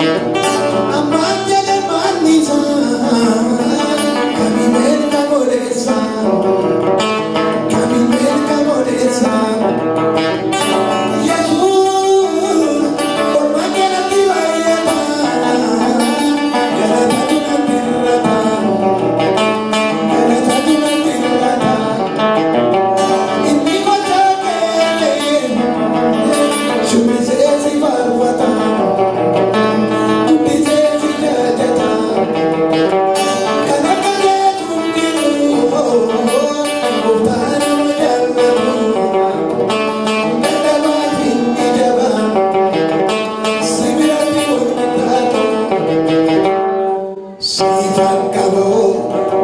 Ammaan jedhe maannisaa kamiin kamoleessa kamiin kamoleessa. Yesuus orma kanatti baay'ata galatatu natti irrata galatatu natti irrata. Inni gocha kee shubbisee si faarfata guddisee si jajata. Kan akka keetu hin jiru gooftaa nama jaallatu dadhabaa fi inni jabaa si biratti wal qixxaatu. Siifan qaboo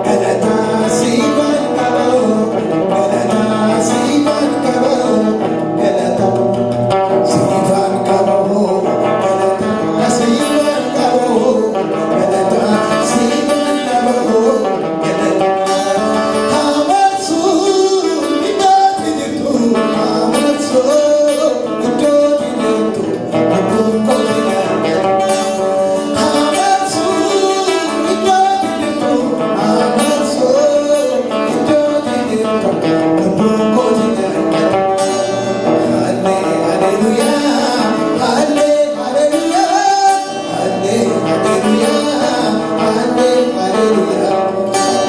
galataa siifan qaboo galataa siifan qaboo galataa siifan qaboo galataa siifan qaboo galataa siifan qaboo galataa. Hamarsuu iddootti jirtu hamarsuu iddootti jirtu lubbuun kooti nyaata. Hamarsuu iddootti jirtu hamarsuu iddootti jirtu lubbuun kooti nyaata. Halle hallelujah halle hallelujah halle hallelujah halle hallelujah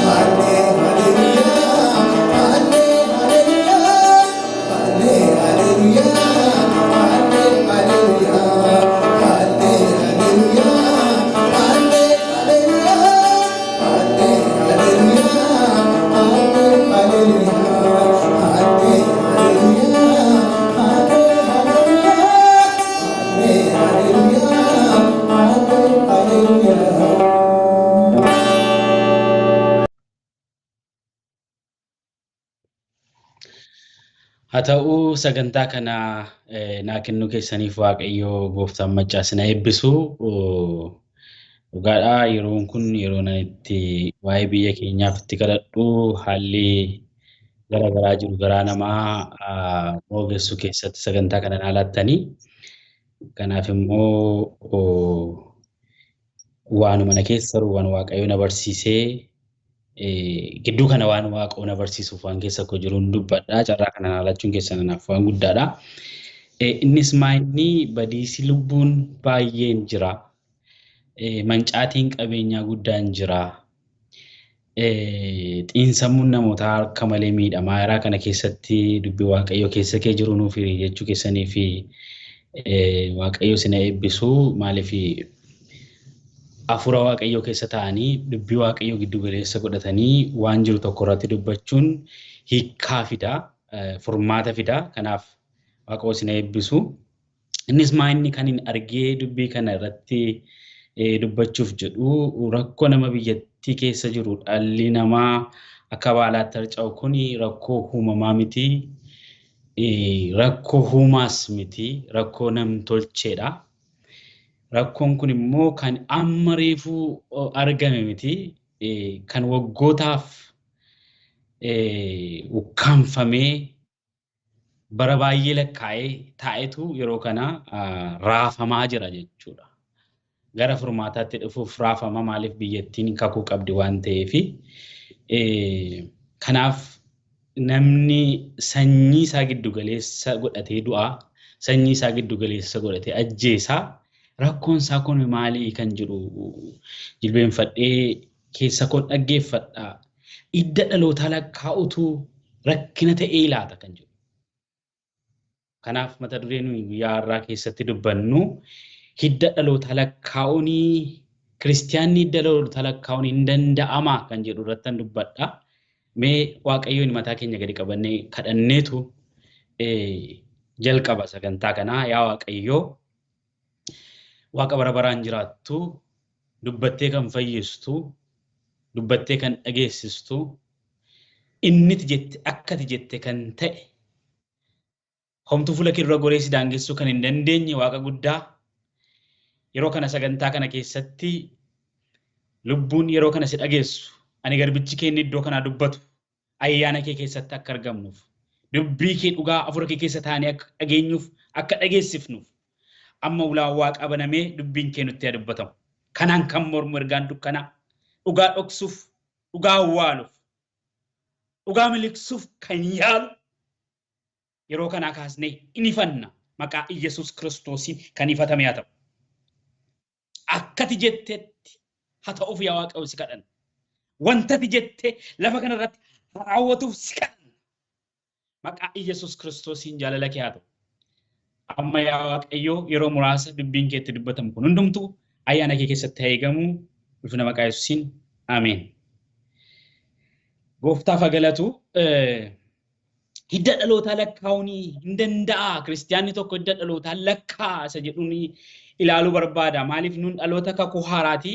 halle hallelujah halle hallelujah halle hallelujah halle hallelujah halle hallelujah halle hallelujah halle hallelujah halle hallelujah halle hallelujah halle hallelujah halle hallelujah halle hallelujah. Haa ta'u, sagantaa kana naa kennuu keessaniif Waaqayyo gooftaan maccaa isin haa eebbisu. Dhugaadhaa, yeroon kun yeroo ani itti waa'ee biyya keenyaaf itti kadhadhu, haalli gara garaa jiru garaa namaa moogessu keessatti sagantaa kana naa laattanii. Kanaaf immoo waanuma na keessa jiru, waan Waaqayyo na barsiisee gidduu kana, waan Waaqayyo na barsiisuuf waan keessa koo jiruun dubbadha. Carraa kana naa laachuun keessan anaaf waan guddaadha. Innis maayinni badiisi lubbuun baay'een jira. Mancaatiin qabeenyaa guddaan jira. Xiinsammuun namootaa akka malee miidhamaa jira. Kana keessatti dubbii Waaqayyoo keessa kee jiru nuuf hiri jechuu keessanii fi Waaqayyo isin haa eebbisu. Maaliif, hafuura Waaqayyoo keessa ta'anii dubbii Waaqayyoo giddu galeessa godhatanii waan jiru tokko irratti dubbachuun hiikkaa fida, furmaata fida. Kanaaf Waaqayyo isin haa eebbisu. Innis maayinni kan hin argee dubbii kana irratti dubbachuuf jedhu, rakkoo nama biyyattii keessa jiru, dhalli namaa akka baalaatti harca'u kun rakkoo uumamaa miti. Rakkoo uumaas miti. Rakkoo namtolcheedha. Rakkoon kun immoo kan amma reefuu argame miti. Kan waggootaaf ukkaamfamee bara baay'ee lakkaa'ee taa'etu yeroo kana raafamaa jira jechuudha. Gara furmaataatti dhufuuf raafama, maaliif, biyyattiin kakuu qabdi waan ta'eefi. Kanaaf namni sanyii isaa giddu galeessa godhatee du'a, sanyii isaa giddu galeessa godhatee ajjeesaa. Rakkoon isaa kun maalii kan jedhu jilbeenfadhee keessa koon dhaggeeffadha. Idda dhalootaa lakkaa'utu rakkina ta'ee laata kan jedhu. Kanaaf mata duree nuyi guyyaa har'aa keessatti dubbannu, hidda dhalootaa lakkaa'uun, kiristiyaanni hidda dhalootaa lakkaa'uun hin danda'amaa kan jedhu irratti dubbadha. Mee Waaqayyoon mataa keenya gadi qabannee kadhanneetu jalqaba sagantaa kanaa. Yaa Waaqayyoo, Waaqa bara baraan jiraattu, dubbattee kan fayyistu, dubbattee kan dhageessistu, inniti jette akkati jette kan ta'e, homtuu fuula kee dura goree si daangessuu kan hin dandeenye Waaqa guddaa, yeroo kana sagantaa kana keessatti lubbuun yeroo kana si dhageessu, ani garbichi kee inni iddoo kanaa dubbatu, ayyaana kee keessatti akka argamnuuf, dubbii kee dhugaa afura kee keessa taanee akka dhageenyuuf, akka dhageessifnuuf, Amma ulaan Waaqaa banamee dubbiin kee nutti haa dubbatamu. Kanaan kan mormu ergaan dukkanaa dhugaa dhoksuuf, dhugaa awwaaluuf, dhugaa miliqsuuf kan yaalu yeroo kanaa kaasnee in ifanna maqaa Iyyasuus Kiristoosiin kan ifatame haa ta'u. Akkati jettetti haa ta'uuf yaa Waaqayyo si kadhanna. Wantati jettee lafa kanarratti raawwatuuf si kadhanna. Maqaa Iyyasuus Kiristoosiin jaalala kee haa ta'u. Amma yaa Waaqayyo yeroo muraasa dubbiin kee itti dubbatamu kun hundumtuu ayyaana kee keessatti haa eegamu. Ulfina maqaa Yesuusiin. Ameen. Gooftaaf haa galatu. Hidda dhalootaa lakkaa'uun hin danda'a. Kiristiyaanni tokko hidda dhalootaa lakkaa'a isa jedhuun ilaaluu barbaada. Maaliif nuun dhaloota kakuu haaraati.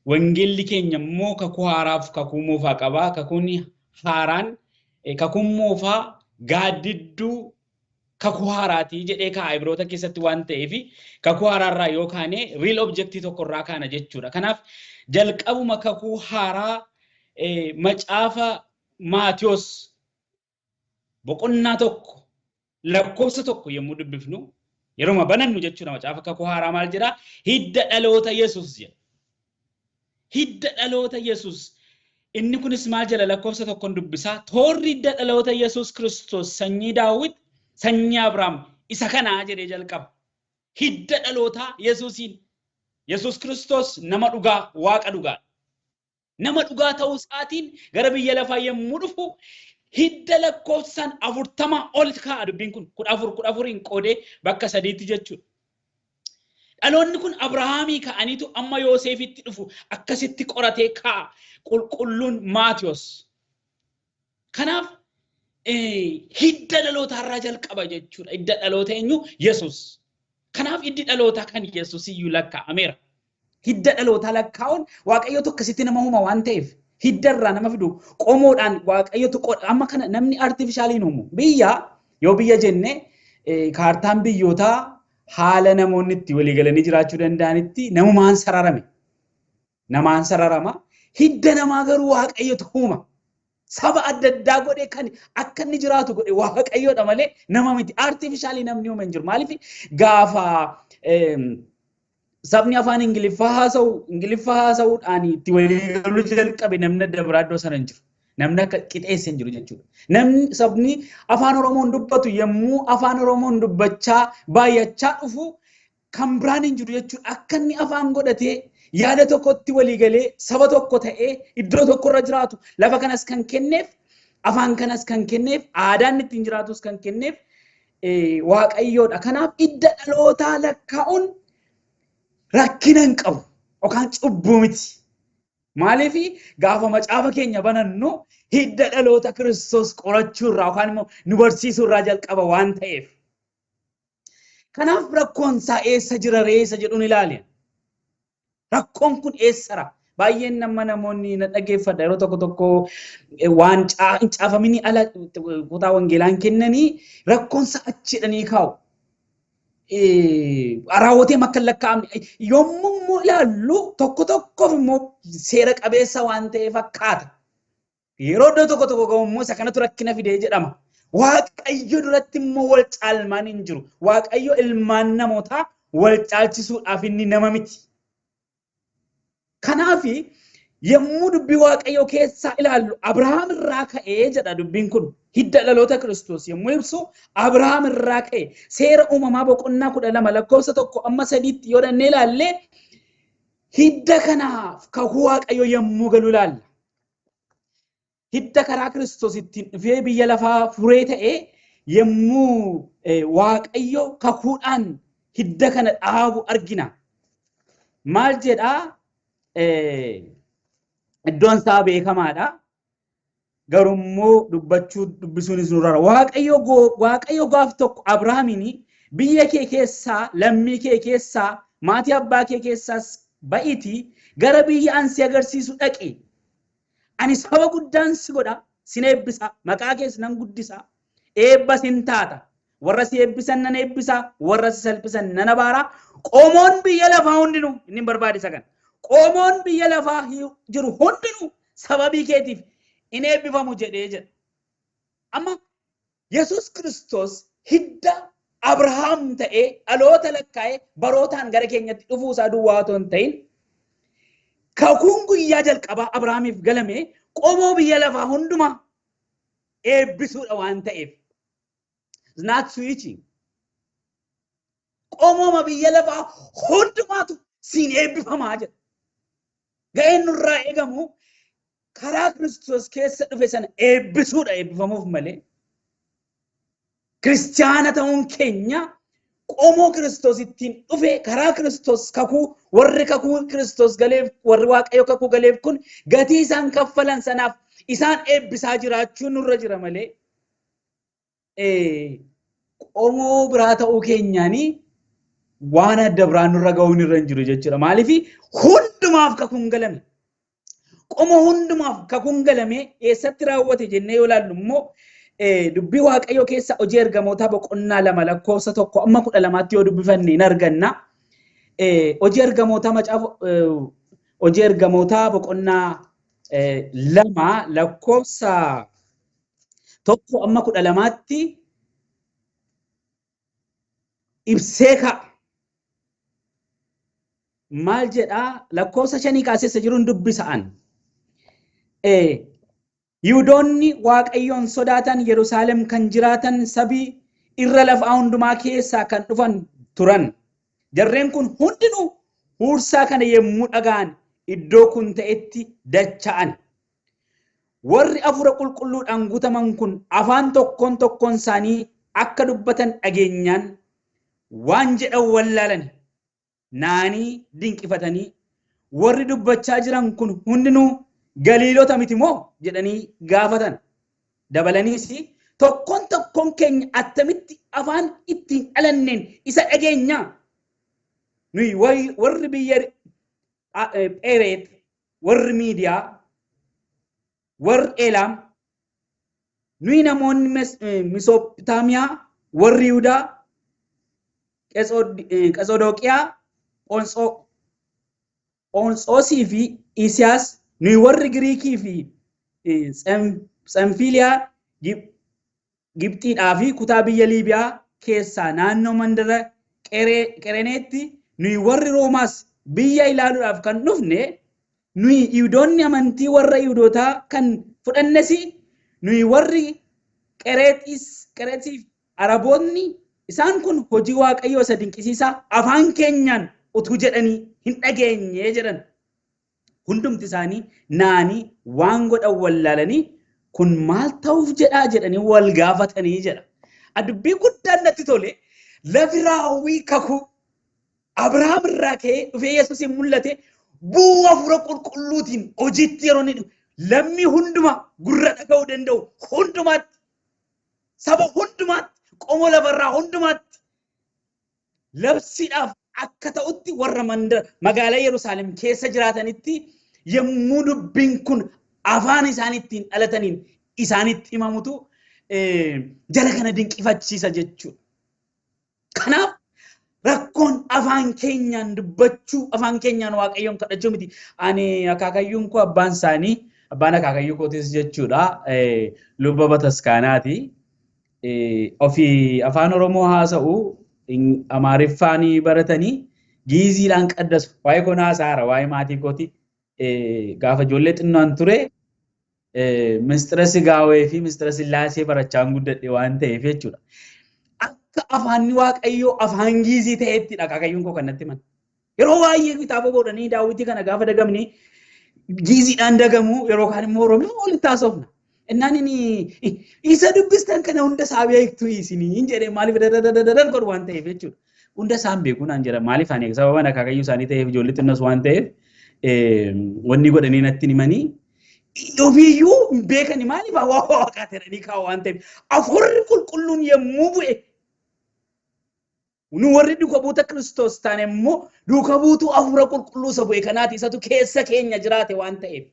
Wangeelli keenya immoo kakuu haaraaf kakuu moofaa qaba. Kakuun haaraan kakuun moofaa gaaddidduu kakuu haaraatii jedhee kaa'a Ibroota keessatti waan ta'eef kakuu haaraarraa yoo kaane real objectii tokkorraa kaana jechuudha. Kanaaf jalqabuma kakuu haaraa macaafa Maatiyos boqonnaa 1 lakkoofsa 1 yommuu dubbifnu yeroo banannu jechuudha macaafa kakuu haaraa maal jedhaa? Hidda dhaloota Yesuus jedha. Hidda dhaloota Yesuus. Inni kunis maal jedha lakkoofsa 1 dubbisaa? Toorri hidda dhaloota Yesuus Kiristoos sanyii Daawit sanyii Abrahaam isa kanaa jedhee jalqaba. Hidda dhalootaa Yesuusiin. Yesuus Kiristoos nama dhugaa, Waaqa dhugaa. Nama dhugaa ta'uu isaatiin gara biyya lafaa yommuu dhufu hidda lakkoofsaan 40 ol kaa'a dubbiin kun 14 14 qoodee bakka sadiitti jechuudha. Dhaloonni kun Abrahaamii ka'aniitu amma Yooseefitti dhufu akkasitti qoratee kaa'a qulqulluun Maatiyos. Kanaaf hidda dhalootaa irraa jalqaba jechuudha. Hidda dhaloota eenyu? Yesuus. Kanaaf hiddi dhalootaa kan Yesuus iyyuu lakkaa'ameera. Hidda dhalootaa lakkaa'uun Waaqayyotu akkasitti nama uuma waan ta'eef hidda irraa nama fidu qomoodhaan Waaqayyotu amma kana namni artifishaaliin uumu. Biyya yoo biyya jenne kaartaan biyyootaa haala namoonni itti waliigalanii jiraachuu danda'anitti namumaan sararame. Namaan sararama. Hidda namaa garuu Waaqayyotu uuma. Saba adda addaa godhee kan akka inni jiraatu godhe Waaqayyoodha malee nama miti. Artifishaalii namni uume hin jiru. Maaliif gaafa sabni afaan Ingiliffaa haasa'u Ingiliffaa haasa'uudhaan itti waliigaluu jalqabe namni adda biraa iddoo sana hin jiru. Namni akka qixeesse hin jiru jechuudha. Namni sabni afaan Oromoon dubbatu yommuu afaan Oromoon dubbachaa baay'achaa dhufu kan biraan hin jiru jechuudha. Akka inni afaan godhatee yaada tokkotti waliigalee saba tokko ta'ee iddoo tokkorra jiraatu lafa kanas kan kenneef afaan kanas kan kenneef aadaan ittiin jiraatus kan kenneef Waaqayyoodha. Kanaaf hidda dhalootaa lakkaa'uun rakkina hin qabu yookaan cubbuu miti. Maaliif gaafa macaafa keenya banannu hidda dhaloota Kiristoos qorachuu irraa yookaan immoo nu barsiisuu irraa jalqaba waan ta'eef. Kanaaf rakkoon isaa eessa jira ree isa jedhuun ilaali. Rakkoon kun eessara? Baay'een nama namoonni na dhaggeeffadha yeroo tokko tokko waan hin caafaminii ala kutaa wangeelaan kennanii rakkoon isaa achi jedhanii kaa'u. Raawwatee akka hin lakkaa'amne yommuu immoo ilaallu tokko tokkoof immoo seera qabeessa waan ta'e fakkaata. Yeroo iddoo tokko tokko gahu immoo isa kanatu rakkina fidee jedhama. Waaqayyo duratti immoo wal caalmaan hin jiru. Waaqayyo ilmaan namootaa wal caalchisuudhaaf inni nama miti. Kanaaf yommuu dubbii Waaqayyoo keessaa ilaallu Abrahaam irraa ka'ee jedha dubbiin kun. Hidda dhaloota Kiristoos yommuu ibsu Abrahaam irraa ka'e. Seera uumamaa boqonnaa 12 lakkoofsa 1 amma 3tti yoo dhannee ilaalle hidda kanaaf kakuu Waaqayyoo yommuu galu ilaalla. Hidda karaa Kiristoos ittiin dhufee biyya lafaa furee ta'e yommuu Waaqayyo kakuudhaan hidda kana dhaabu argina. Maal jedhaa? Iddoon isaa beekamaadha. Garuu immoo dubbachuu dubbisuunis nurra. Waaqayyo gaaf tokko Abrahaamiin biyya kee keessaa, lammii kee keessaa, maatii abbaa kee keessaas ba'iitii gara biyya an si agarsiisu dhaqi. Ani saba guddaan si godha, sin eebbisa, maqaa kees nan guddisa, eebba sin taata. Warra si eebbisan nan eebbisa, warra si salphisan nan abaara. Qomoon biyya lafaa hundinuu, inni hin barbaade isa kana. Qomoon biyya lafaa jiru hundinuu sababii keetiif in eebbifamu jedhee jedha. Amma Yesuus Kiristoos hidda Abrahaam ta'ee dhaloota lakkaa'ee barootaan gara keenyatti dhufuu isaa duwwaa otoo hin ta'in kakuun guyyaa jalqabaa Abrahaamiif galame qomoo biyya lafaa hundumaa eebbisuudha waan ta'eef. It's not switching. Qomooma biyya lafaa hundumaatu siin eebbifamaa jedha. Ga'een nurraa eegamu karaa Kiristoos keessa dhufe sana eebbisuudha eebbifamuuf malee. Kiristiyaana ta'uun keenya qomoo Kiristoos ittiin dhufe karaa Kiristoos kakuu warri kakuu Kiristoos galeef, warri Waaqayyo kakuu galeef kun gatii isaan kaffalan sanaaf isaan eebbisaa jiraachuun nurra jira malee qomoo biraa ta'uu keenyaanii waan adda biraan nurra ga'uun irra hin jiru jechuudha. Maaliif? Hundumaaf kakuun galame. Qomoo hundumaaf kakuun galame eessatti raawwate jennee yoo ilaallu immoo, dubbii Waaqayyoo keessa Hojii Ergamootaa boqonnaa 2 lakkoofsa 1 amma 12tti yoo dubbifanne hin arganna. Hojii Ergamootaa, macaafa Hojii Ergamootaa boqonnaa 2 lakkoofsa 1 amma 12tti ibsee ka'a. Maal jedhaa? Lakkoofsa 5 kaasessa jiruun dubbisa'an. Yihudoonni Waaqayyoon sodaatan Yerusaalem kan jiraatan sabii irra lafaa hundumaa keessaa kan dhufan turan. Jarreen kun hundinuu huursaa kana yommuu dhaga'an iddoo kun ta'etti dacha'an. Warri hafuura qulqulluudhaan guutaman kun afaan tokkoon tokkoon isaanii akka dubbatan dhageenyaan waan jedhan wallaalan, naanii dinqifatanii, "Warri dubbachaa jiran kun hundinuu Galiilota miti moo?" jedhanii gaafatan. Dabalaniis, "Tokkoon tokkoon keenya attamitti afaan ittiin dhalanneen isa dhageenya? Nuyi warri biyya Phereet, warri Miidiyaa, warri Eelaam, nuyi namoonni Misoophitaamiyaa, warri Yihudaa, Qasodooqiyaa, Phonxoosii fi Isiyaas, nuyi warri Giriikii fi Tsenfiiliyaa, Gibxiidhaa fi kutaa biyya Liibiyaa keessaa naannoo mandara Qereneetti, nuyi warri Roomaas biyya ilaaluudhaaf kan dhufne, nuyi Yihudoonni amantii warra Yihudootaa kan fudhannes, nuyi warri Qereexiif Araboonni, isaan kun hojii Waaqayyoo isa dinqisiisaa afaan keenyaan utuu jedhanii hin dhageenye" jedhan. Hundumti isaanii naanii waan godhan wallaalanii, "Kun maal ta'uuf jedhaa?" jedhanii wal gaafatanii jedha. Dubbii guddaan natti tole, lafi raawwii kakuu Abrahaam irraa ka'ee dhufee Yesuusiin mul'ate bu'uu hafuura qulqulluutiin hojiitti yeroo inni dhufe lammii hundumaa gurra dhaga'uu danda'u hundumaatti, saba hundumaatti, qomoo lafarraa hundumaatti labsiidhaaf akka ta'utti warra mandara magaalaa Yerusaalem keessa jiraatanitti yommuu dubbiin kun afaan isaanii ittiin dhalataniin isaanitti himamutu jara kana dinqifachiisa jechuudha. Kanaaf rakkoon afaan keenyaan dubbachuu, afaan keenyaan Waaqayyoon kadhachuu miti. Ani akaakayyuun koo, abbaan isaanii, abbaan akaakayyuu kootis jechuudha, luba bataskaanaati. Ofii afaan Oromoo haasa'u, Amaariffaan baratanii Giiziidhaan qaddasu. Waa'ee koo haasaara, waa'ee maatii kooti. Gaafa ijoollee xinnaan ture mistira Sigaawee fi mistira Sillaasee barachaan guddadhe waan ta'eef jechuudha. Akka afaanni Waaqayyoo afaan Giizii ta'ettidha akaakayyuun koo kan natti himan. Yeroo baay'ee kitaaba godhanii daawwitii kana gaafa dagamni Giiziidhaan dagamu, yeroo kaan immoo Oromoo walitti haasofna. Innaan inni isa dubbistan kana hunda isaa beektu isiniin jedhee, maaliif dadadadadad godhu waan ta'eef jechuudha. Hunda isaan beeku naan jedha. Maaliif? Ani sababa akaakayyuu isaanii ta'eef, ijoollee xinnoos waan ta'eef, wanni godhanii natti himanii ofiiyyuu hin beekani. Maaliif? Waa waaqaa jedhanii kaa'u waan ta'eef. Hafuurri qulqulluun yommuu bu'e, nu warri duuka buuta Kiristoos taane immoo duuka buutuu hafuura qulqulluu isa bu'e kanaati, isatu keessa keenya jiraate waan ta'eef.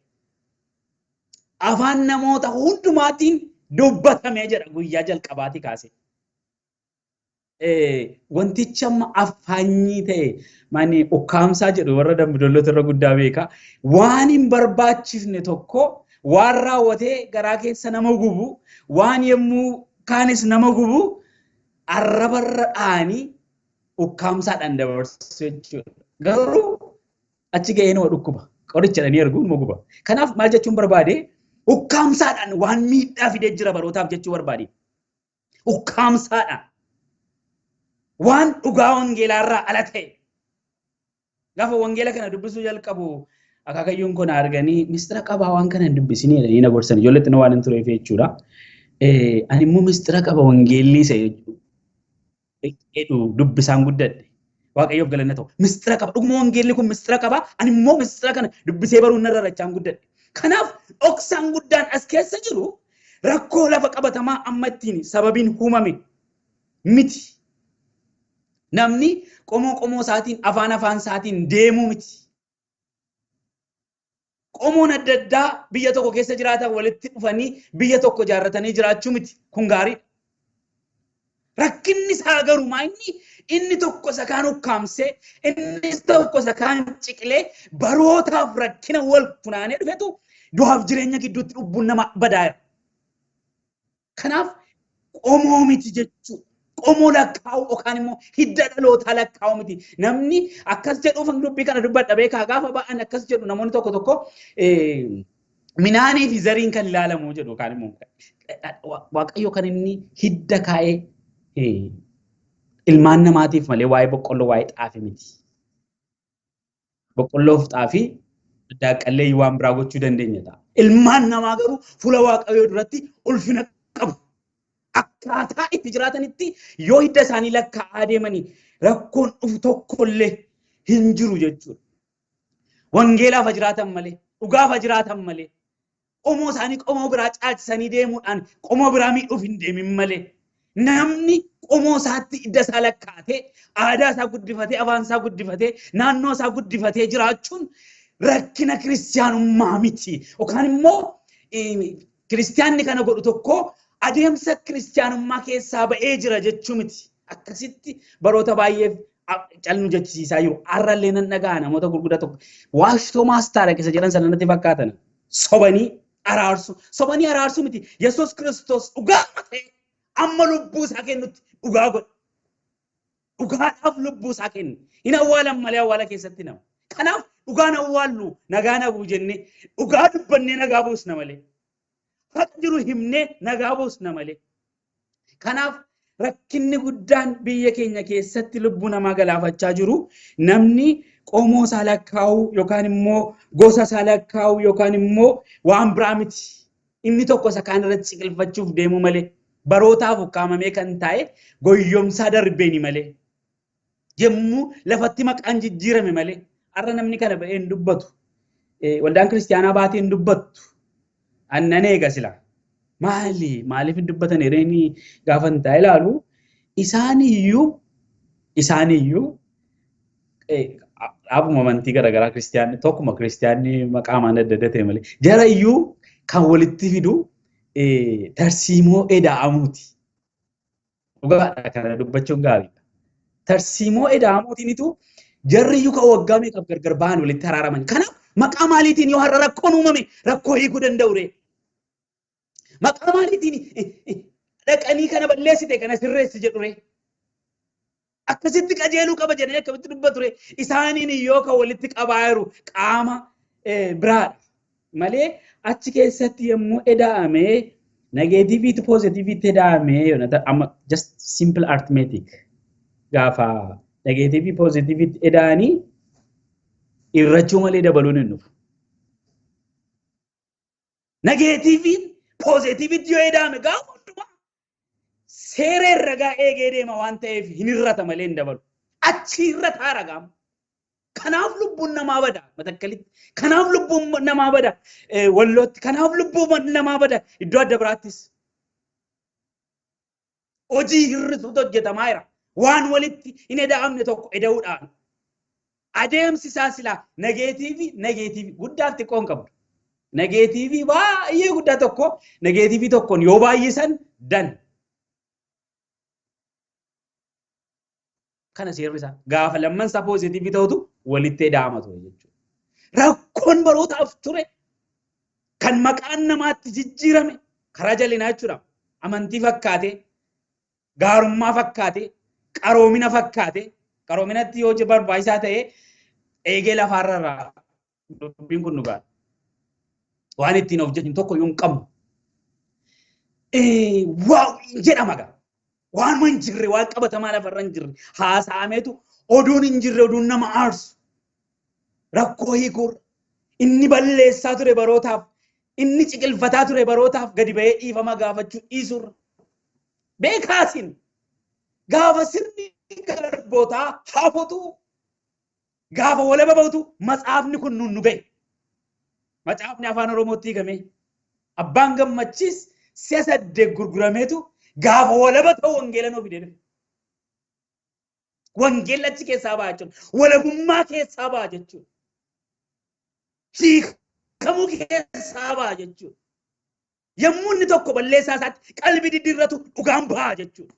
Afaan namoota hundumaatiin dubbatamee jedha guyyaa jalqabaatii kaasee. Wantichi amma afaanyii ta'e mani ukkaamsaa jedhu warra Dambidollota irra guddaa beeka. Waan hin barbaachifne tokko, waan raawwatee garaa keessa nama gubu, waan yommuu kaanis nama gubu. Arrabarra dha'anii ukkaamsaadhaan dabarsu jechuudha. Garuu achi ga'ee nama dhukkuba. Qoricha jedhanii erguun nama guba. Kanaaf maal jechuun barbaade, ukkaamsaadhaan waan miidhaa fidee jira barootaaf jechuu barbaade. Ukkaamsaadhaan waan dhugaa wangeelaarraa ala ta'e. Gaafa wangeela kana dubbisuu jalqabu akaakayyuun kun arganii mistira qabaa waan kana hin dubbisinii jedhanii na gorsan. Ijoollee xinnoo waan hin tureef jechuudha. Ani immoo mistira qaba wangeelli isa jedhu dubbisaan guddadhe. Waaqayyoof galanna ta'u. Mistira qaba. Dhuguma wangeelli kun mistira qaba. Ani immoo mistira kana dubbisee baruun narra rachaan guddadhe. Kanaaf dhoksaan guddaan as keessa jiru rakkoo lafa qabatamaa amma ittiin sababiin uumame miti. Namni qomoo qomoo isaatiin, afaan afaan isaatiin deemuu miti. Qomoon adda addaa biyya tokko keessa jiraatan walitti dhufanii biyya tokko ijaarratanii jiraachuu miti. Kun gaariidha. Rakkinni isaa garuu maa inni tokko isa kaan ukkaamsee, inni tokko isa kaan ciqilee, barootaaf rakkina wal funaanee dhufetu du'aaf jireenya gidduutti lubbuun nama badaa'eera. Kanaaf qomoo miti jechuudha. Qomoo lakkaa'u yookaan immoo hidda dhalootaa lakkaa'u miti. Namni akkas jedhuuf dubbii kana dubbadha beekaa, gaafa ba'an akkas jedhu namoonni tokko tokko, minaanii fi zariin kan ilaalamu jedhu, yookaan immoo Waaqayyo kan inni hidda kaa'ee ilmaan namaatiif malee waa'ee boqqolloo, waa'ee xaafii miti. Boqqolloof xaafii daaqallee waan biraa gochuu dandeenya ta'a. Ilmaan namaa garuu fuula Waaqayyoo duratti ulfina qabu. Akkaataa itti jiraatanitti yoo hidda isaanii lakkaa'aa deemanii rakkoon dhufu tokkollee hin jiru jechuudha. Wangeelaaf jiraatan malee, dhugaaf jiraatan malee, qomoo isaanii qomoo biraa caalchisanii deemuudhaan qomoo biraa miidhuuf hin deemin malee. Namni qomoo isaatti hidda isaa lakkaa'atee, aadaa isaa guddifatee, afaan isaa guddifatee, naannoo isaa guddifatee jiraachuun rakkina kiristiyaanummaa miti. Yookaan immoo kiristiyaanni kana godhu tokko adeemsa kiristiyaanummaa keessaa ba'ee jira jechuu miti. Akkasitti baroota baay'eef calnu jechisiisaa jiru. Har'allee nan dhaga'a namoota gurguddaa tokko. Waashtoo maastaara keessa jedhan sana natti fakkaatan. Sobanii araarsu. Sobanii araarsuu miti. Yesuus Kiristoos dhugaa ta'e amma lubbuu isaa kennutti dhugaa godhe. Dhugaadhaaf lubbuu isaa kenne. Hin awwaalan malee awwaala keessatti nama. Kanaaf dhugaan awwaallu nagaa nabuu jennee dhugaa dubbannee nagaa buusna malee. Haqa jiru himnee nagaa buusna malee. Kanaaf rakkinni guddaan biyya keenya keessatti lubbuu namaa galaafachaa jiru namni qomoo isaa lakkaa'uu yookaan immoo gosa isaa lakkaa'uu yookaan immoo waan biraa miti. Inni tokko isa kaan irratti ciqilfachuuf deemu malee, barootaaf ukkaamamee kan taa'e goyyomsaa darbeeni malee. Yommuu lafatti maqaan jijjiirame malee, har'a namni kana ba'ee hin dubbatu. Waldaan kiristiyaanaa baatee hin dubbattu. Annan eega sila. Maali? Maaliif hin dubbatan jedhanii gaafa hin taa'e ilaalu, isaaniyyuu dhaabuma amantii garaagaraa, kiristiyaanni tokkuma, kiristiyaanni maqaa amaan adda adda ta'e malee, jara iyyuu kan walitti fidu tarsiimoo eda'amuuti. Dhugaadha, kana dubbachuun gaariidha. Tarsiimoo eda'amuutiinitu jarri iyyuu kan waggaa meeqaaf gargar ba'an walitti araaraman. Kanaaf maqaa maaliitiin yoo har'a rakkoon uumame rakkoo hiikuu danda'u ree? Maqaa maaliitiin dhaqanii kana balleessite, kana sirreessi jedhu ree? Akkasitti qajeeluu qaba jedhanii akkamitti dubbatu ree? Isaaniin yoo kan walitti qabaa jiru qaama biraadha. Malee achi keessatti yommuu eda'amee negativeiitu positiveiitti eda'amee, amma just simple arithmetic, gaafa negative positiveiitti eda'anii irrachuu malee dabaluun hin dhufu. Negativeiin positiveiitti yoo eda'ame gaafa hundumaa seera herregaa eegee deema waan ta'eef hin hirrata malee hin dabalu. Achi irra ragaama. Kanaaf lubbuun namaa bada Matakkalitti. Kanaaf lubbuun namaa bada Wallootti. Kanaaf lubbuun namaa bada iddoo adda biraattis. Hojii hir'isuutu hojjetamaa jira. Waan walitti hin eda'amne tokko eda'uudhaan. Adeemsi isaa silaa negative negative guddaaf xiqqoo hin qabdu. Negative baay'ee guddaa tokko negative tokkoon yoo baay'isan dan. Kana seerri isaa gaafa lamman isaa positive ta'utu walitti eda'ama ture jechuudha. Rakkoon barootaaf ture kan maqaan namaatti jijjiirame karaa jallinaa jechuudha. Amantii fakkaatee Gaarummaa fakkaate, qaroomina fakkaate, qaroominatti yoo barbaachisaa ta'e eegee lafaarra irraa dubbiin kun dhugaadha. Waan ittiin of jennu tokko iyyuu hin qabnu. Waaw jedhama gaa. Waanuma hin jirre, waan qabatamaa lafarra hin jirre haasa'ameetu oduun hin jirre, oduun nama aarsu. Rakkoo hiikuurra inni balleessaa ture barootaaf, inni ciqilfataa ture barootaaf gadi ba'ee dhiifama gaafachuu dhiisurra. Beekaasin gaafa sirni garbootaa hafutu, gaafa walaba ba'utu matsaafni kun nu ga'e. Macaafni afaan Oromootti hiikame. Abbaan Gammachiis si'a 8 gurgurameetu gaafa walaba ta'u wangeela nuuf fidee dhufe. Wangeelli achi keessaa ba'a jechuudha. Walabummaa keessaa ba'a jechuudha. Hiikamuu keessaa ba'a jechuudha. Yommuu inni tokko balleessaa isaatti qalbii diddiirratu dhugaan ba'a jechuudha.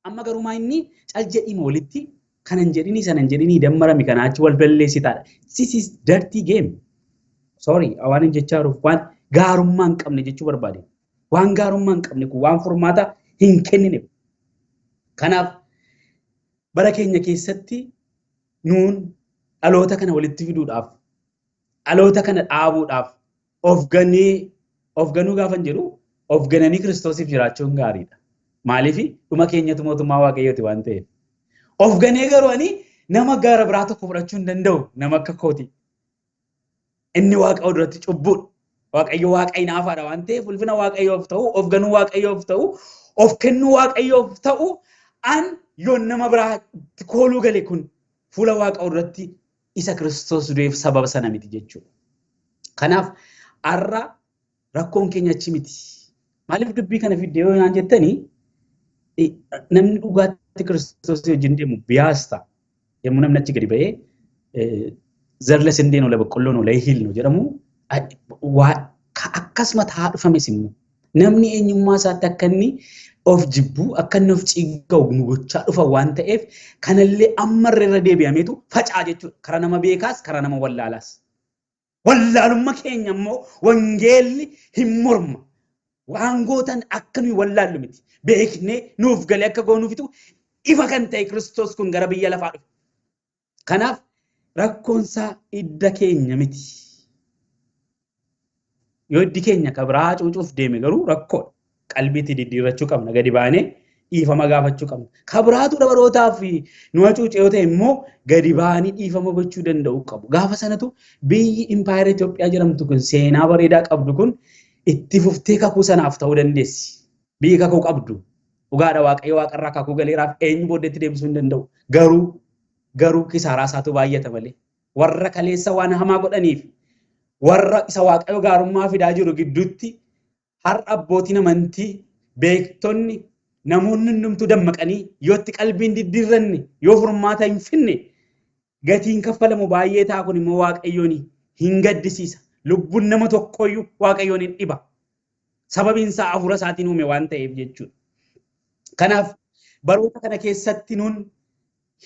Amma garuu maa inni cal jedhima walitti kanan jedhinii sanan jedhinii dammarami kanaa achi wal balleessitaadha. This is dirty game. Sorry, waan hin jechaa jiruuf waan gaarummaa hin qabne jechuu barbaade. Waan gaarummaa hin qabne kun waan furmaata hin kennine. Kanaaf bara keenya keessatti nuun dhaloota kana walitti fiduudhaaf, dhaloota kana dhaabuudhaaf of ganee, of ganuu gaafan jedhu, of gananii Kiristoosiif jiraachuun gaariidha. Maaliif dhuma keenyatu mootummaa Waaqayyooti waan ta'eef. Of ganee garuu ani nama gara biraa tokko fudhachuu hin danda'u, nama akka kooti. Inni Waaqa duratti cubbuudha. Waaqayyo Waaqa hinaafaadha waan ta'eef ulfina Waaqayyoof ta'u, of ganuu Waaqayyoof ta'u, of kennuu Waaqayyoof ta'u, an yoon nama biraa kooluu gale kun fuula Waaqa duratti isa Kiristoos du'eef sababa sana miti jechuudha. Kanaaf har'a rakkoon keenya achi miti. Maaliif dubbii kana fiddee yoo naan jettanii, namni dhugaatti Kiristoos wajjin deemu biyaas ta'a. Yommuu namni achi gadi ba'ee zarla sindeen ola boqqolloon ola hiilnu jedhamu akkasuma ta'aa dhufames immoo namni eenyummaa isaatti akka inni of jibbu, akka inni of ciiga'u nu gochaa dhufa waan ta'eef kanallee ammarra irra deebi'ameetu faca'a jechuudha. Karaa nama beekaas, karaa nama wallaalaas. Wallaalummaa keenya immoo wangeelli hin morma. Waan gootan akka nuyi wallaallu miti. Beeknee nuuf galee akka goonuufitu ifa kan ta'e Kiristoos kun gara biyya lafaa dhufe. Kanaaf rakkoonsaa idda keenya miti. Yoo iddi keenya ka biraa cuucuuf deeme garuu rakkoodha. Qalbiitti diddiirrachuu qabna, gadi baanee dhiifama gaafachuu qabna. Ka biraatu barootaaf nu hacuuce yoo ta'e immoo gadi baanii dhiifama gochuu danda'uu qabu. Gaafa sanatu biyyi impaayera Itoophiyaa jedhamtu kun seenaa bareedaa qabdu kun itti fuftee kakuu sanaaf ta'uu dandeessi. Biyyi kakuu qabdu. Dhugaadha, Waaqayyo waaqarraa kakuu galeeraaf, eenyu booddeetti deebisuu hin danda'u. Garuu kisaaraa isaatu baay'ata malee. Warra kaleessa waan hamaa godhaniif warra isa Waaqayyo gaarummaa fidaa jiru gidduutti har'a abbootiin amantii, beektonni, namoonni hundumtuu dammaqanii yoo itti qalbiin diddiirranne, yoo furmaata hin finne, gatiin kaffalamu baay'ee ta'a. Kun immoo Waaqayyoon hin gaddisiisa. Lubbuun nama tokkooyyuu Waaqayyoon hin dhiba. Sababiin isaa hafuura isaatiin uume waan ta'eef jechuudha. Kanaaf baroota kana keessatti nuun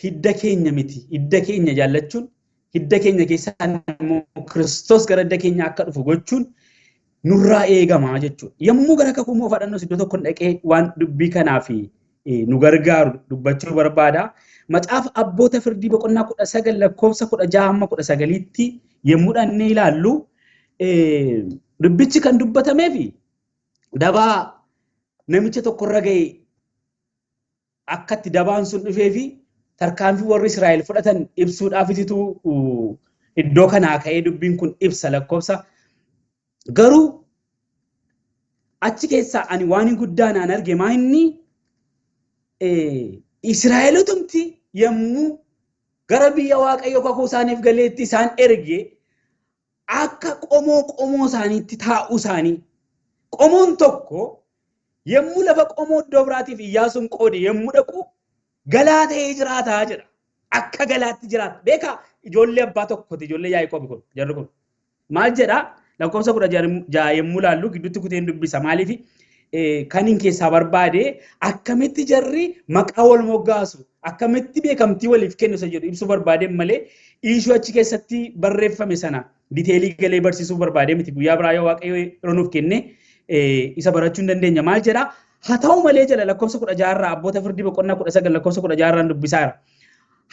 hidda keenya miti. Hidda keenya jaallachuun, hidda keenya keessaa immoo Kiristoos gara hidda keenya akka dhufu gochuun nurraa eegama jechuudha. Yommuu gara kakuu moofaa dhannus iddoo tokko dhaqee waan dubbii kanaaf nu gargaaru dubbachuu barbaada. Macaafa Abboota Firdii boqonnaa 19 lakkoofsa 16 hamma 19tti yommuu dhannee ilaallu, dubbichi kan dubbatameef dabaa namicha tokkorra ga'e, akkatti dabaan sun dhufee fi tarkaanfii warri Israa'el fudhatan ibsuudhaafititu iddoo kanaa ka'ee dubbiin kun ibsa lakkoofsa. Garuu achi keessaa ani waan guddaa naan arge maa inni Israa'elotumti yommuu gara biyya Waaqayyo kakuu isaaniif galeetti isaan erge akka qomoo qomoo isaaniitti taa'uu isaanii. Qomoon tokko yommuu lafa qomoo iddoo biraatiif Iyyaasuun qoode yommuu dhaqu galaa ta'ee jiraataa jedha. Akka galaatti jiraata. Beekaa, ijoollee abbaa tokkooti, ijoollee Yaaqoob kun, jarri kun. Maal jedhaa? Lakkoofsa 16 yommuu ilaallu gidduutti kuteen dubbisa. Maaliif kan hin keessaa barbaade akkamitti jarri maqaa wal moggaasu, akkamitti beekamtii waliif kennu isa jedhu ibsuu barbaade malee issue achi keessatti barreeffame sana detail galee barsiisuu barbaade miti. Guyyaa biraa yoo Waaqayyo yeroo nuuf kenne isa barachuu hin dandeenya. Maal jedhaa? Haa ta'u malee jala lakkoofsa 16 abboota firdii boqonnaa 19 lakkoofsa 16 dubbisaa jira.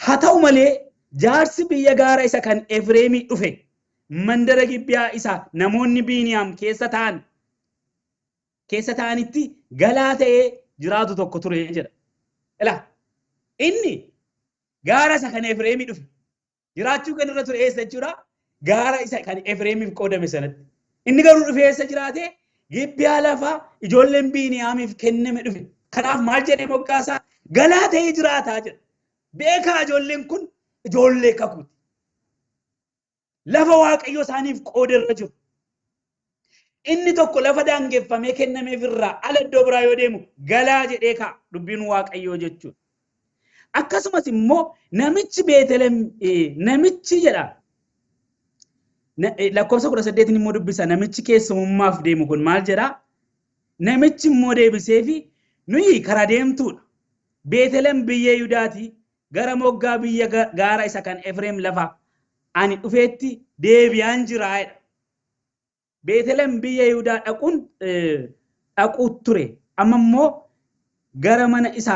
Haa ta'u malee jaarsi biyya gaara isa kan Efreemii dhufe mandara Gibbiyaa isa namoonni Biiniyaam keessa ta'anitti galaa ta'ee jiraatu tokko ture jedha. Ilaa inni gaara isa kan Efreemii dhufe jiraachuu kan irra ture eessa jechuudha? Gaara isa kan Efreemiif qoodame sanatti. Inni garuu dhufee eessa jiraate? Gibbiyaa lafa ijoolleen Biiniyaamiif kenname dhufe. Kanaaf maal jedhee moggaasaa? Galaa ta'ee jiraataa jedha. Beekaa ijoolleen kun ijoollee kakuuti. Lafa Waaqayyo isaaniif qoode irra jiru. Inni tokko lafa daangeffamee kennameef irraa ala iddoo biraa yoo deemu galaa jedhee kaa'a dubbiin Waaqayyoo jechuudha. Akkasumas immoo namichi Beetelem namichi jedha. Lakkoofsa 18 immoo dubbisa namichi keessummaaf deemu kun maal jedhaa? Namichi immoo deebiseefi nuyi karaa deemtuudha. Beetelem biyya Yihudaati gara moggaa biyya gaara isa kan Efreem lafa ani dhufeetti deebi'aan jira jedha. Beetelem biyya Yihudaa dhaquu ture. Amma immoo gara mana isa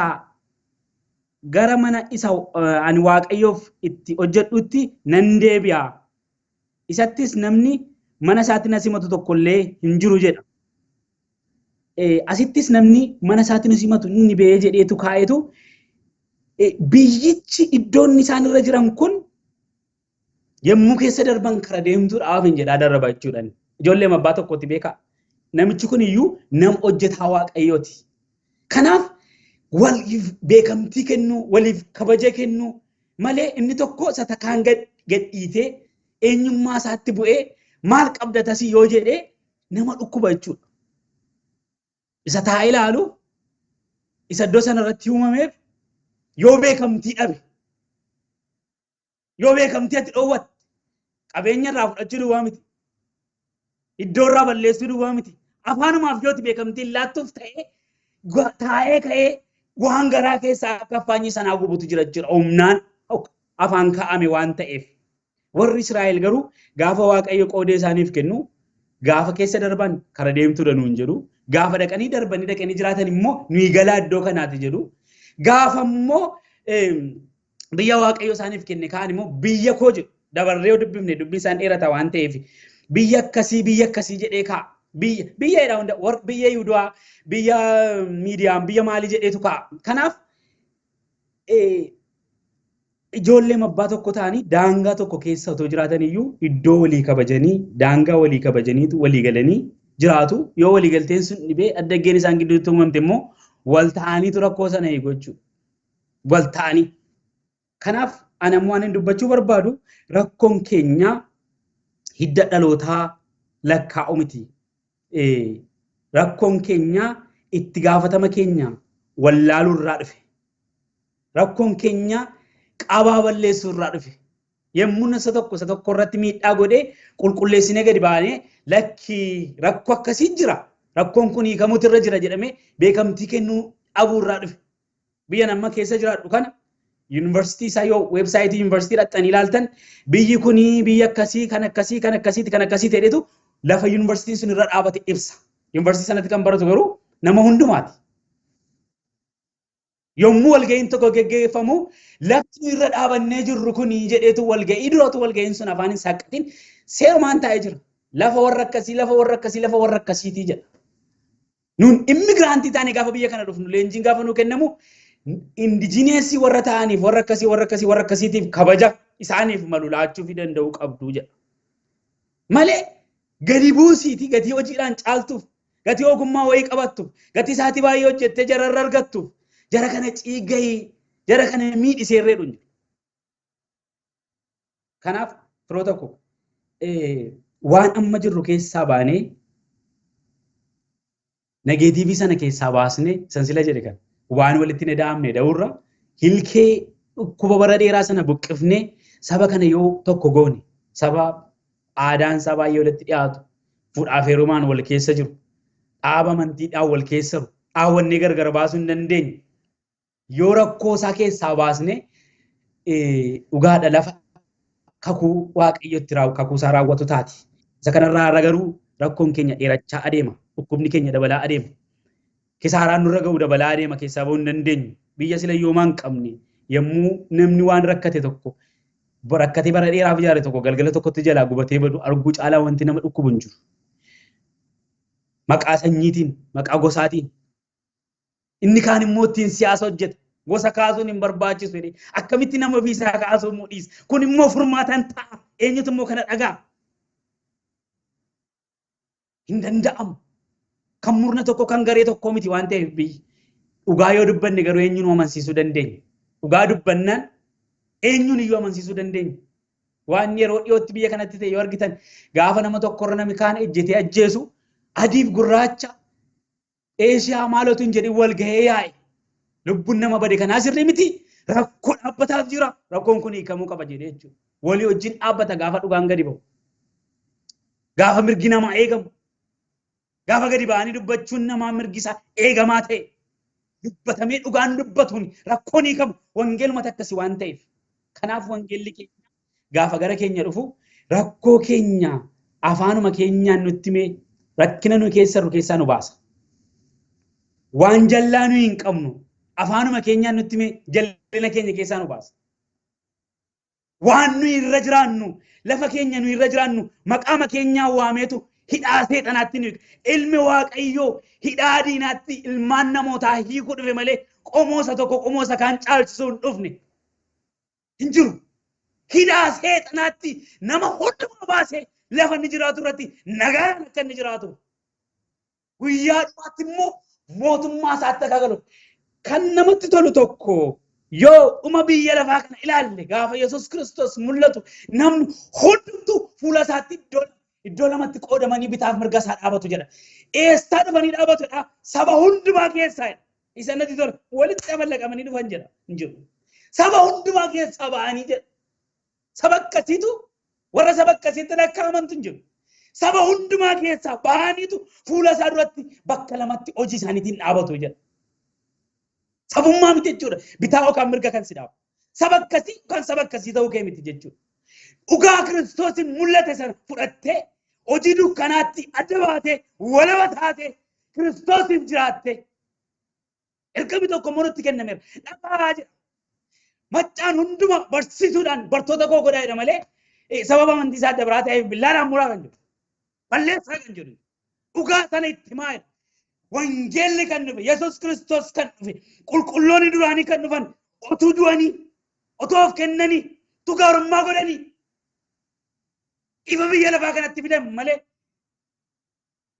ani Waaqayyoof itti hojjedhutti nan deebi'a. Isattis namni mana isaatti na simatu tokkollee hin jiru jedha. Asittis namni mana isaatti na simatu inni ba'ee jedheetu kaa'etu biyyichi iddoon isaan irra jiran kun yommuu keessa darban kara deemtuudhaaf hin jedhaa darba jechuudha. Ijoollee abbaa tokkotti beekaa. Namichi kun iyyuu nama hojjetaa Waaqayyooti. Kanaaf waliif beekamtii kennuu, waliif kabaja kennuu malee inni tokko isa takkaan gadhiitee eenyummaa isaatti bu'ee maal qabda tasii yoo jedhee nama dhukkuba jechuudha. Isa taa'ee ilaalu, isa iddoo sanarratti uumameef yoo beekamtii dhabe, yoo beekamtii ati dhoowwatte, qabeenya irraa fudhachuu duwwaa miti, iddoo irraa balleessuu duwwaa miti, afaanumaaf yoo beekamtii laattuuf ta'ee taa'ee ka'ee waan garaa keessaa akka afaanyi sanaa gubutu jira jechuudha. Humnaan afaan kaa'ame waan ta'eef. Warri Israa'el garuu gaafa Waaqayyo qoodee isaaniif kennu gaafa keessa darban kara deemtuu danuun jedhu, gaafa dhaqanii darbanii dhaqanii jiraatan immoo nuyi galaa iddoo kanaati jedhu, gaafa immoo biyya Waaqayyo isaaniif kenne kaan immoo biyya koo jedhu dabarree yoo dubbifne dubbiin isaan dheerata waan ta'eef biyya akkasii jedhee kaa'a. Biyya jedha hunda biyya Yihudaa, biyya Miidiyaan, biyya maalii jedheetu kaa'a. Kanaaf ijoollee abbaa tokko ta'anii daangaa tokko keessa otoo jiraatan iyyuu iddoo walii kabajanii daangaa walii kabajaniitu walii galanii jiraatu. Yoo walii galteen sun dhibee addaggeen isaan gidduutti uumamte immoo wal ta'aniitu rakkoo sana eegu jechuudha. Wal ta'anii. Kanaaf ani ammoo waan dubbachuu barbaadu rakkoon keenya hidda dhalootaa lakkaa'u miti. Rakkoon keenya itti gaafatama keenya wallaaluu irraa dhufe. Rakkoon keenya qabaa balleessuu irraa dhufe. Yommuu isa tokko irratti miidhaa godhee qulqulleessinee gadi baanee lakki rakkoo akkasii jira. Rakkoon kun hiikamuutu irra jira jedhamee beekamtii kennuu dhabuu irraa dhufe. Biyya nama keessa jiraadhu kana yuunivarsiitii isaa yoo weebsaayitii yuunivarsiitii dhaqxanii ilaaltan biyyi kuni biyya akkasii kan akkasii kan akkasiiti kan akkasii ta'etu lafa yuunivarsiitiin sun irra dhaabate ibsa. Yuunivarsiitii sanatti kan baratu garuu nama hundumaati. Yommuu walga'iin tokko geggeeffamu lafti irra dhaabannee jirru kuni jedheetu walga'ii duratu walga'iin sun afaan hin saqqatin seerumaan taa'ee jira. Lafa warra akkasii, lafa warra akkasii, lafa warra akkasiitii jedha. Nuun immigiraantii taane gaafa biyya kana dhufnu leenjiin gaafa nuu kennamu indijineesii warra ta'aniif warra akkasii, warra akkasii, warra akkasiitiif kabaja isaaniif malu laachuu fi danda'uu qabdu jedha. Malee gadi buusiitii gatii hojiidhaan caaltuuf, gatii ogummaa wayii qabattuuf, gatii isaatii baay'ee hojjettee jararra argattuuf, jara kana ciigayii, jara kana miidhisee irree dhuunfa. Kanaaf firoota koo waan amma jirru keessaa baanee negeetiivii sana keessaa baasnee sansila jedhe kan waan walitti hin ida'amne da'uurra hilkee dhukkuba bara dheeraa sana buqqifnee saba kana yoo tokko goone saba aadaan isaa baay'ee walitti dhiyaatu fuudhaaf heerumaan wal keessa jiru dhaaba amantiidhaan wal keessa jiru dhaawwannee gargar baasuu hin dandeenye yoo rakkoo isaa keessaa baasne dhugaadha lafa kakuu Waaqayyotti kakuu isaa raawwatu taati. Isa kanarraa har'a garuu rakkoon keenya dheerachaa adeema. Dhukkubni keenya dabalaa adeema. Kisaaraan nurra ga'u dabalaa adeema keessaa ba'uu hin dandeenyu. Biyya sila yoomaa hin qabne yommuu namni waan rakkate tokko rakkatee bara dheeraaf ijaare tokko galgala tokkotti jalaa gubatee badu arguu caalaa wanti nama dhukkubu hin jiru. Maqaa sanyiitiin, maqaa gosaatiin. Inni kaan immoo ittiin siyaasa hojjeta. Gosa kaasuun hin barbaachisu jedhee akkamitti nama ofiisaa kaasuu immoo dhiisa. Kun immoo furmaataan ta'a. Eenyutu immoo kana dhagaa? Hin danda'amu. Kan murna tokko kan garee tokko miti waan ta'eef biyyi. Dhugaa yoo dubbanne garuu eenyuun amansiisuu dandeenya. Dhugaa dubbannaan eenyuun iyyuu amansiisuu dandeenya. Waan yeroo dhiyootti biyya kanatti ta'e yoo argitan gaafa nama tokkorra namni kaan ejjetee ajjeesu adiif gurraacha Eeshiyaa maalootu hin jedhin wal gahee yaa'e. Lubbuun nama bade kanaa sirrii miti. Rakkoo dhaabbataaf jira. Rakkoon kun hiikamuu qaba jedhee jechuudha. Walii wajjin dhaabbata gaafa dhugaan gadi ba'u. Gaafa mirgi namaa eegamu. Gaafa gadi ba'anii dubbachuun namaa mirgi isaa eegamaa ta'e. Dubbatamee dhugaan dubbatuun rakkoon hiikamu wangeelumatti akkasi waan ta'eef. Kanaaf wangeelli keenya gaafa gara keenya dhufu rakkoo keenya afaanuma keenyaan nutti himee rakkina nu keessa jirru keessaa nu baasa. Waan jallaa nuyi hin qabnu afaanuma keenyaan nutti himee jallina keenya keessaa nu baasa. Waan nuyi irra jiraannu lafa keenya nuyi irra jiraannu maqaama keenyaan waameetu hidhaa seexanaatti nu ilmi waaqayyoo hidhaa diinaatti ilmaan namootaa hiikuu dhufe malee qomoosa tokko qomoosa kaan caalchisuu hin dhufne. Hin jiru. Hidhaa seexanaatti nama hundumaa baasee lafa inni jiraatu irratti nagaan akka inni jiraatu. Guyyaa dhumaatti immoo mootummaa isaatti akka galu. Kan namatti tolu tokko yoo dhuma biyya lafaa kana ilaalle gaafa Yesuus Kiristoos mul'atu namni hundumtuu fuula isaatti iddoo lamatti qoodamanii bitaaf mirga isaa dhaabatu jedha. Eessaa dhufanii dhaabatu jedha? Saba hundumaa keessaa jedha. Isa natti tola. Walitti daballaqamanii dhufan jedha. Hin jiru. Saba hundumaa keessaa ba'anii jedha. Saba akkasiitu warra saba akkasiitti lakkaa'amantu hin jiru. Saba hundumaa keessaa ba'aniitu fuula isaa duratti bakka lamatti hojii isaaniitiin dhaabatu jedha. Sabummaa miti jechuudha. Bitaa yookaan mirga kan si dhaabu. Saba akkasii yookaan saba akkasii ta'uu kee miti jechuudha. Dhugaa Kiristoosiin mul'ate sana fudhattee hojii dukkanaatti adda baatee walaba taatee Kiristoosiif jiraattee ergami tokko immoo nutti kennameera. Dhaqaa jedha. Maccaan hunduma barsiisuudhaan bartoota koo godhaa jedha malee sababa amantii isaa adda biraa ta'eef billaadhaan muraa kan jedhu. Balleessaa kan jedhu. Dhugaa sana itti himaa jedha. Wangeelli kan dhufe, Yesuus Kiristoos kan dhufe, qulqulloonni duraanii kan dhufan otuu du'anii, otoo of kennanii, utuu gaarummaa godhanii ifa biyya lafaa kanatti fidan malee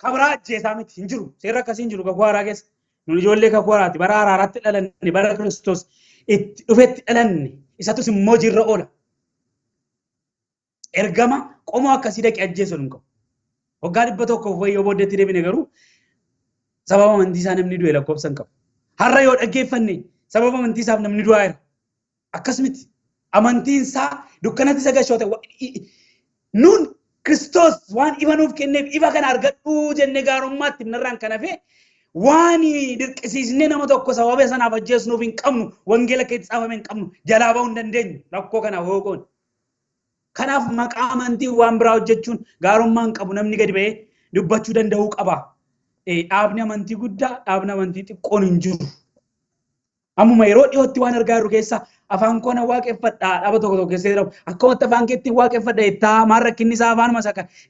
kabraa ajjeesaa miti hin jiru. Seerri akkasii hin jiru kakuu haaraa keessa. Nun ijoollee kakuu haaraati. Bara araaraatti dhalanne, bara Kiristoos itti dhufetti dhalanne. Isatus immoo hojiirra oola. Ergama qomoo akkasii dhaqee ajjeesu hin qabu. Waggaa 100 wayii yoo booddeetti deebine garuu sababa amantii isaa namni du'e lakkoofsa hin qabu. Har'a yoo dhaggeeffanne sababa amantii isaaf namni du'aa jira. Akkas miti. Amantiin isaa dukkanatti isa gashoo ta'e. Nuun Kiristoos waan ifa nuuf kenneef ifa kana argadhuu jennee gaarummaatti himnarraan kan hafe waan dirqisiisnee nama tokko sababa sanaaf ajjeesnuuf hin qabnu wangeela keetti tsaafame hin qabnu jalaa ba'uu hin dandeenyu rakkoo kana hoogoon. Kanaaf maqaa amantii waan biraa hojjechuun gaarummaa hin qabu namni gadi ba'ee dubbachuu danda'uu qaba. Dhaabni amantii guddaa dhaabni amantii xiqqoon hin jiru. Ammuma yeroo dhiyootti waan argaa jirru keessaa afaan koo na waaqeffadha dhaaba tokko tokko keessa jedhamu akkamatti afaan keetti waaqeffadha jettaa maal rakkinni isaa afaanuma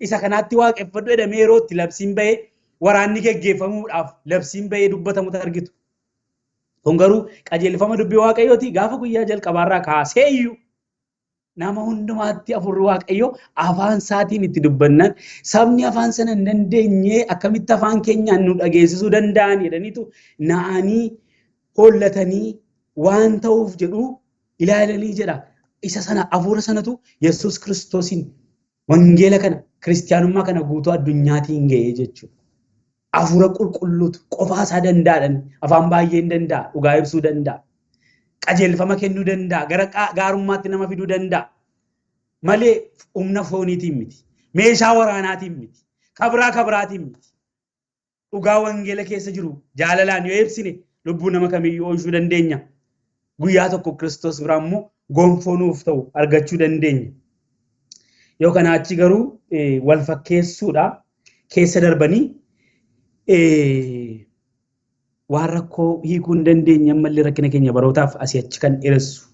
isa kanaatti waaqeffadhu jedhamee yeroo itti labsiin bahee waraanni geggeeffamuudhaaf labsiin bahee dubbatamutu argitu. Kun garuu qajeelfama dubbii waaqayyooti gaafa guyyaa jalqabaarraa kaasee iyyuu nama hundumaatti hafuurri Waaqayyoo afaan isaatiin itti dubbannaan sabni afaan sana hin dandeenye akkamitti afaan keenyaan nu dhageessisuu danda'an jedhaniitu na'anii hollatanii waan ta'uuf jedhu ilaalanii jedha. Isa sana hafuura sanatu Yesuus Kiristoosiin wangeela kana kiristiyaanummaa kana guutuu addunyaatiin ga'ee jechuudha. Hafuura qulqulluutu qofaa isaa danda'adhan afaan baay'ee hin danda'a dhugaa ibsuu danda'a. Qajeelfama kennuu danda'a gara gaarummaatti nama fiduu danda'a. Malee humna fooniitiin miti. Meeshaa waraanaatiin miti. Kabraa kabraatiin miti. Dhugaa wangeela keessa jiru jaalalaan yoo ibsine lubbuu nama kamiyyuu oolchuu dandeenya. Guyyaa tokko Kiristoos biraa immoo gonfoo nuuf ta'u argachuu dandeenya. Yoo kanaa achi garuu wal fakkeessuudha keessa darbanii waan rakkoo hiikuu hin dandeenye ammallee rakkina keenya barootaaf asii achi kan dheeressu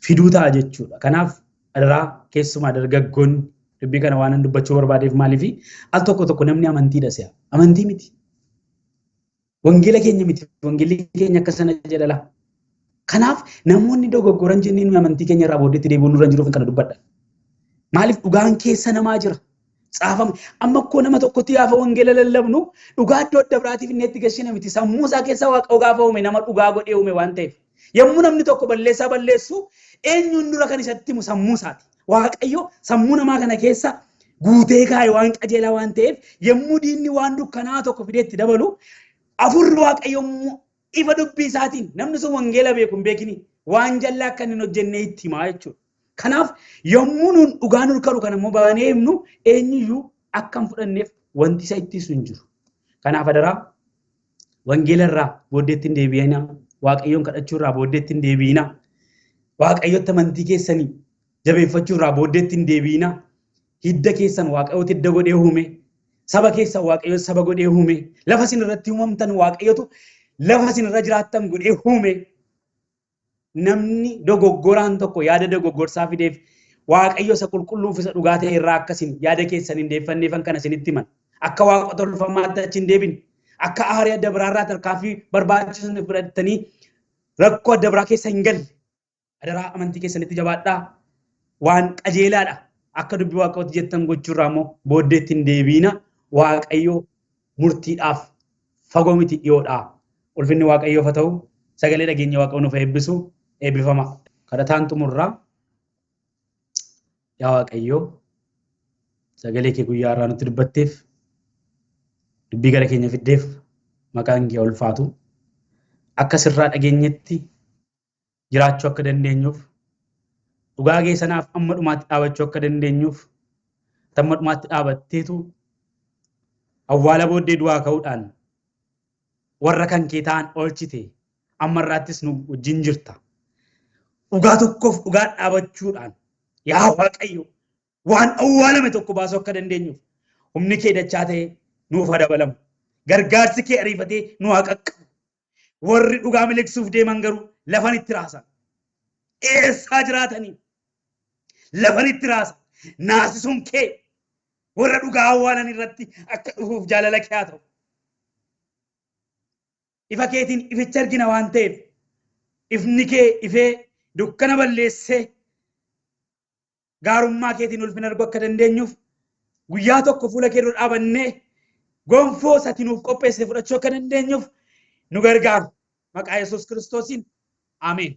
fiduu ta'a jechuudha. Kanaaf adaraa keessumaa dargaggoonni dubbii kana waan dubbachuu barbaadeef maaliifi al tokko tokko namni amantiidha si'a. Amantii miti. Wangeela keenya miti. Wangeelli keenya akka sana jedhala. Kanaaf namoonni dogoggoran jennee nuyi amantii keenya irraa booddeetti deebi'uun nurra hin jiruuf kana dubbadha. Maaliif dhugaan keessa namaa jira. Tsaafame. Amma akkoo nama tokkotti gaafa wangeela lallabnu dhugaa iddoo adda biraatiif inni itti gashina miti. Sammuu isaa keessa waaqa gaafa uume nama dhugaa godhee uume waan ta'eef. Yommuu namni tokko balleessaa balleessu eenyuun dura kan isatti himu sammuu isaati. Waaqayyo sammuu namaa kana keessa guutee kaa'e waan qajeelaa waan ta'eef yommuu diinni waan dukkanaa tokko fidee itti dabalu afurri waaqayyo immoo ifa dubbii isaatiin namni sun wangeela beeku hin beekini waan jallaa akka inni hin hojjenne itti himaa jechuudha. Kanaaf yommuu nuun dhugaa nur karu kana immoo baanee himnu eenyuyyuu akka hin fudhanneef wanti isa ittisu hin jiru. Kanaaf adaraa wangeela irraa booddeetti hin deebi'inaa. Waaqayyoon kadhachuu irraa booddeetti hin deebi'inaa. Waaqayyotti amantii keessanii jabeeffachuu irraa booddeetti hin deebi'inaa. Hidda keessan Waaqayyooti hidda godhee uume. Saba keessan Waaqayyo saba godhee uume. Lafa isin irratti uumamtan Waaqayyotu lafa isin irra jiraattan godhee uume. Namni dogoggoraan tokko yaada dogoggorsaa fideef Waaqayyo isa qulqulluuf isa dhugaa ta'e irraa akka isin yaada keessan hin deeffanneefan kana isinitti himan. Akka waaqa tolfamaatti achi hin deebine. Akka aarii adda biraarraa tarkaanfii barbaachisu fudhattanii rakkoo adda biraa keessa hin galle. Adaraa amantii keessanitti jabaadhaa. Waan qajeelaadha. Akka dubbii waaqayyootti jettan gochuurraa immoo booddeetti hin deebiina. Waaqayyo murtiidhaaf fagoo miti dhiyoodha. Ulfinni Waaqayyoof haa ta'u. Sagalee dhageenya Waaqayyo nuuf eebbisu. Eebbifama. Kadhataan xumurraa. Yaa Waaqayyo sagalee kee guyyaa har'aa nutti dubbatteef dubbii gara keenya fiddeef maqaan kee ulfaatu. Akka sirraa dhageenyetti jiraachuu akka dandeenyuuf dhugaa kee sanaaf amma dhumaatti dhaabachuu akka dandeenyuuf amma dhumaatti dhaabatteetu awwaala booddee du'aa ka'uudhaan warra kan kee ta'an oolchite amma irraattis nu wajjin jirta. Dhugaa tokkoof dhugaa dhaabachuudhaan yaa Waaqayyo waan awwaalame tokko baasuu akka dandeenyuuf humni kee dachaa ta'e nuuf haa dabalamu. Gargaarsi kee ariifatee nu haa qaqqabu. Warri dhugaa miliqsuuf deeman garuu lafan itti raasan. Eessaa jiraatanii? Lafan itti raasan. Naasisuun kee warra dhugaa awwaalan irratti akka dhufuuf jaalala kee haa ta'u. Ifa keetiin ificha argina waan ta'eef ifni kee ifee dukkana balleessee gaarummaa keetiin ulfina arguu akka dandeenyuuf guyyaa tokko fuula kee dura dhaabannee gonfoo isati nuuf qopheesse fudhachuu akka dandeenyuuf nu gargaaru. Maqaa Yesuus Kiristoosiin. Ameen.